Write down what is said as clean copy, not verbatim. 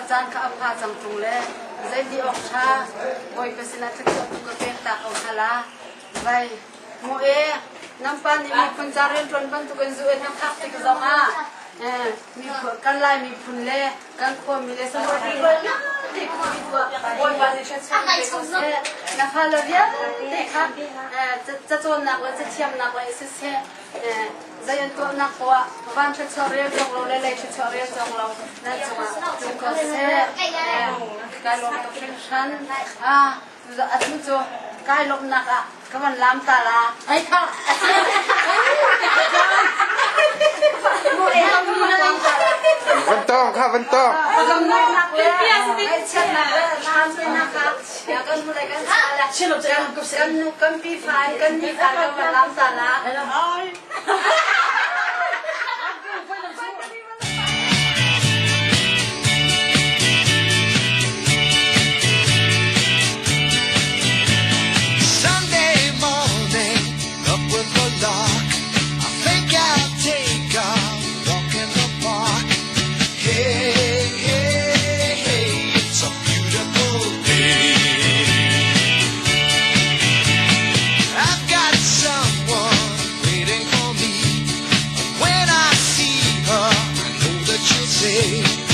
caan kha a pha cang ṭung le zeiti awk ṭha Bawipa sinah thluachuah tu ka pek ta ko hna la. Vai mu e nan pa nih miphun ca rianṭuan bantukin zu in na phak tik zongah miphun kan Lai miphun le kan khuami le samuel vialte khuami tuah Bawipa nih thluachuah pe ko seh. Na fale vialte kha cacawnnak le cathiamnak le siseh zei an tuahnak poah van thluachuah rel cawk lo le lei thluachuah rel cawk lo nan cungah tlung ko seh. Kai lawm tuk hringhran. Ah atu cu kai lawmhnak ah ka van lam ta la. Ai kha. Van tawng kha van tawng. Kan pi fai kan ni fai kan van lam ta la. Sunday morning, up with the lark. I think I'll take a walk in the park. Hey, hey, hey, it's a beautiful day. I've got someone waiting for me. When I see her, I know that she'll say.